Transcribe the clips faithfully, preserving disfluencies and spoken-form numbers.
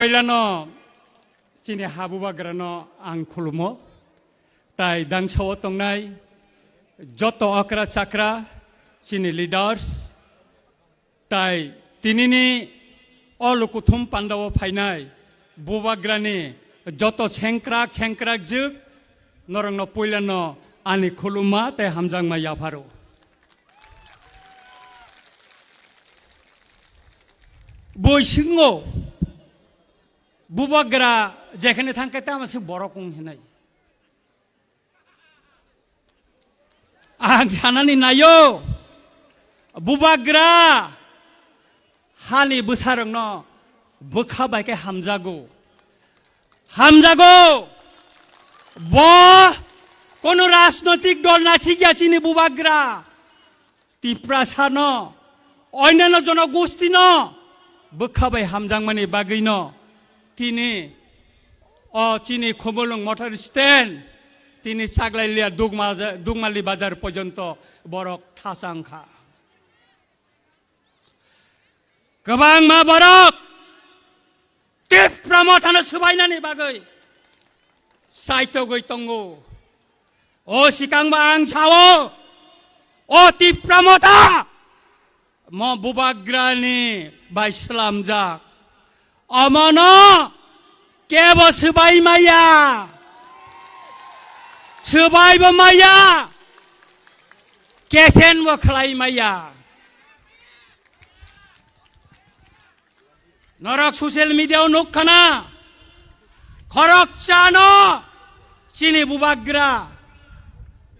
Poilano chini ha bubagrano ang khulumo, tai dangsao tongnai joto okra chakra, chini leaders, tai tinini o lukuthum pandao phainai bubagrani joto sengkrak sengkrak jwk, norokno poilano ani khulumma tei hamjakma yapharo. Boi swngo, bubagra jekhane thangkhe tamo se borok wng hinai. Ang sanani naio, bubagra hani bwsarokno bwkha bai khe hamjago. Hamjago. Bo kono rajnoitik dol nasikya chini bubagra. Tiprasano, oinano jonogostino bwkha bai hamjakmani bagwino tini o chini Khumulwng motor stand, tini Chaglailia Dugma-, Dugmali bazar porjonto borok thasa wngkha. Kwbangma borok Tipra Mothano swbainani bagwi saitogwi tongo. O sikangba ang sao, o Tipra Motha mo bubagrani bai slamjak. Omono kebo swbai maya, swbaibo maya, kesenbo khlai maya. Norok social media o nuk khana, khoroksa no chini bubagra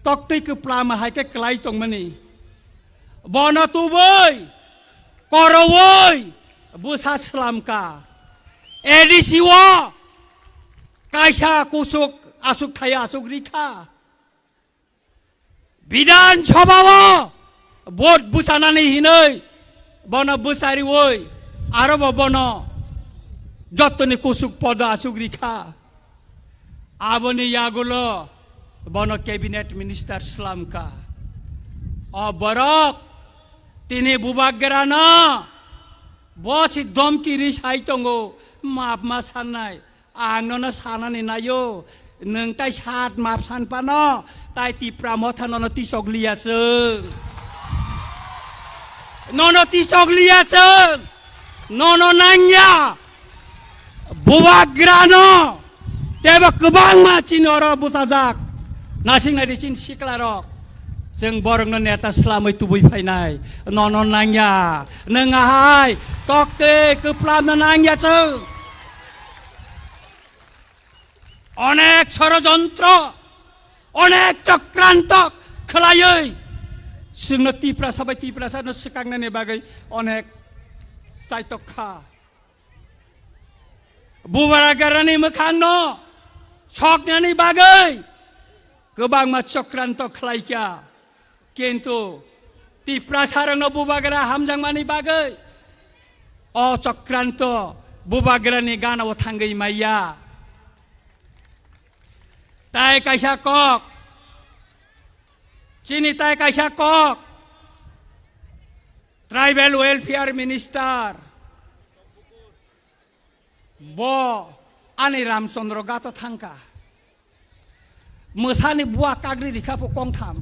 toktwi kwplama hai khe kwlai tongmani. Bono tubui, korowoi, bwsa slamka. A D C o kaisa kusuk asuk thaya asuk rikha. Bidhan Sabha o vote bwchanani hinwi bono bwchariwi aro bo bono jottoni kusuk podo asuk rikha. Aboni yagulo bono cabinet minister slamka. O borok tini bubagrano bo si domki ri sai tongo, map ma sannai. Ang nono sanani naio, nwng tai sat map san pano, tai Tipra Motha nono tisok liya chwng. Nono tisok liya chwng. Nono nangya. Bubagrano. Tebo kwbangma chini oro bwsajak. Nasing nai di chini siklarok. Chwng borokno neta slamwi tubui phainai. Nono nangya. Nwng ahai. Tokte kwplamno nangya chwng. Onek sorojontro, onek chokranto khwlaiwi chwngno Tiprasa bai Tiprasano swkaknani bagwi onek chaitok kha. Bubagrani mwkhangno soknani bagwi kwbangma chokranto khlaikha. Kintu Tiprasarokno bubagra hamjakmani bagwi o chokranto bubagrani ganao thangwi maya. Tai kaisa kok, chini tai kaisa kok, Tribal Welfare Minister. Bo ani Ramchandra gato thangkha. Mwsani bua kagri rikha pho kongtham.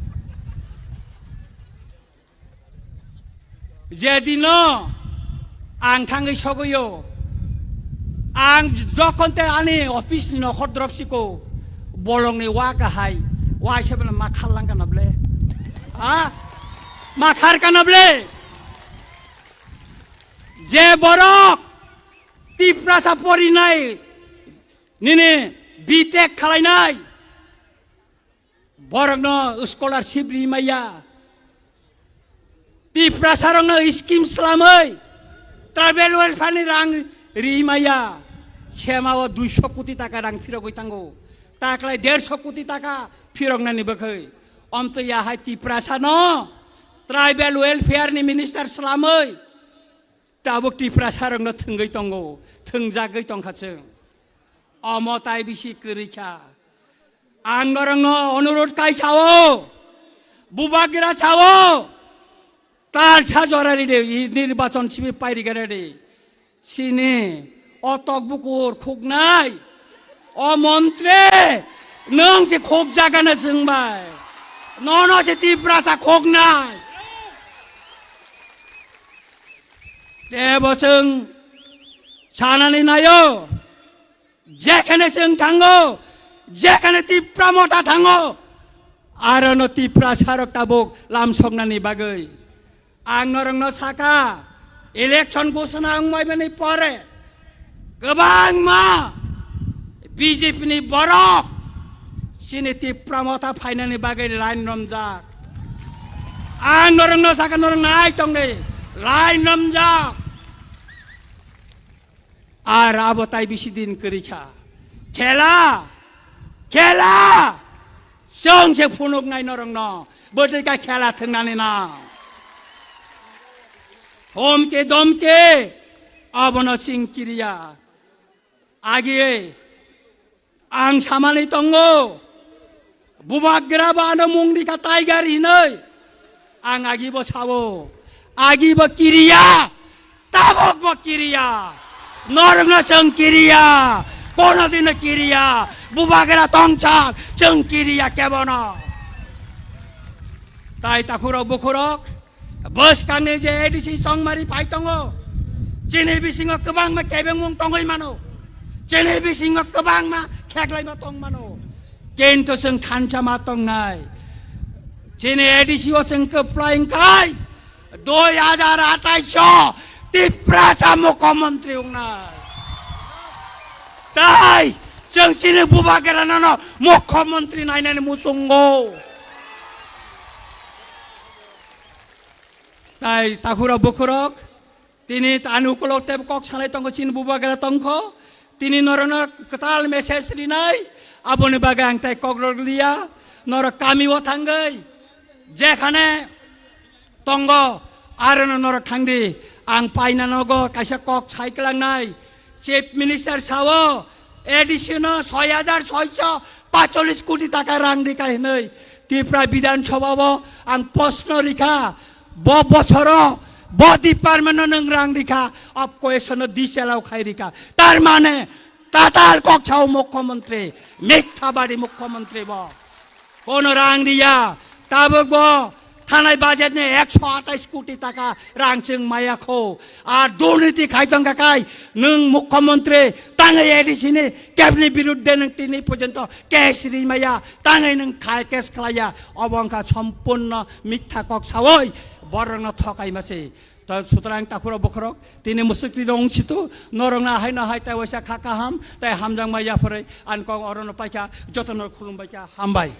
Jedino ang thangwi sogwio, ang jokhon te ani office ni nokhor drop siko, bolongni wa kahai, wa se bela ma khar lang kana ble. Ha? Ma khar kana ble. Je borok Tiprasa porinai, nini B Tech khalainai, borokno scholarship ri maya. Tiprasarokno scheme slamwi tribal welfare ni rang ri maya. Sema o duiso koti taka rang phirogwi tango. Taklai derso koti taka phiroknani bwkhwi. Omtwi ya hai Tiprasano tribal welfare ni minister slamwi. Tabuk Tiprasarokno thwngwi tongo, thwngjagwi tongkha chwng. Omo tai bisi kwrwi kha. Ang norokno onurot kai sao, bubagra sao, talsa jora ridi, i nirbachon sibi pairigare di. Sini O tokbukur khuknai, o montri, nwng se khukjagana chwngbai. Nono se Tiprasa khuknai. Tebo chwng sanani naio, jekhane chwng thango, jekhane Tipra Motha thango, arono Tiprasarok tabuk lamsoknani bagwi. Ang norokno saka, election ghosona wngmaimani pore kwbangma B J P ni borok chini Tipra Motha phainani bagwi line romjak. Ang norokno saka, norok nai tongdi, line romjak. Ar abo tai bisi din kwrwi kha. Khela! Khela! Chwng se phunuknai norokno. Bwtwi kha khela thwngnani na. Homke domke abono chwng kiriya. Agi ang samani tongo. Bubagra bo ano mung rikha Tiger hinwi. Ang agi bo sao. Agi bo kiriya. Tabuk bo kiriya. Norokno chwng kiriya. Kono dino kiriya. Bubagra tongchak chwng kiriya kebono. Tai takhurok bukhurok. Bwskangni je A D C chongmari phai tongo, chini bisingo kwbangma kebengmung tongwi mano, chini bisingo kwbangma kheklaima tong mano, kintu chwng thansa ma tongnai. Chini A D C o chwng kwplai wngkhai dui hajar atais o Tiprasa mukhyamantri wngnai. Tai chwng chini Bubagrano no mukhyamantri nainani muchungo. Tai takhurok bukhurok, tini ani ukulok tei kok sanai tongo, chini Bubagra tongkho, tini norokno kwtal message rinai, aboni bagwi ang tai kokrok liya, norok kamio thangwi, jekhane tongo, arono norok thangdi, ang paina nogo kaisa kok sai kwlangnai, Chief Minister sao, A D C no soi hajar soiso pacholis koti taka rang rikha hinwi Tripura Bidhan Sabha o ang proshno rikha, bo bochoro bo department no nwng rang rikha, apkoesono diselau khai rikha. Tar mane tatal kok sao mukhyamantri, mithabadi mukhyamantri bo. Kono rang riya, tabuk bo thanai budget ni ekso atais koti taka rang chwng maya kho. Ar durniti khai tong kha kai, nwng mukhyamantri tangwi A D C ni kebni birudde nwng tini porjonto case ri maya, tangwi nwng khai case khlaiya, obo wngkha sompurno mitha kok sawi borokno thokai mase. To sutrang takhurok bokhorok, tini musuk tini wng situ, norokno haino hai tai waisa kha kaham, tai hamjakma yapharwi, ang kok orono paikha, jotono khulumbaikha, hambai.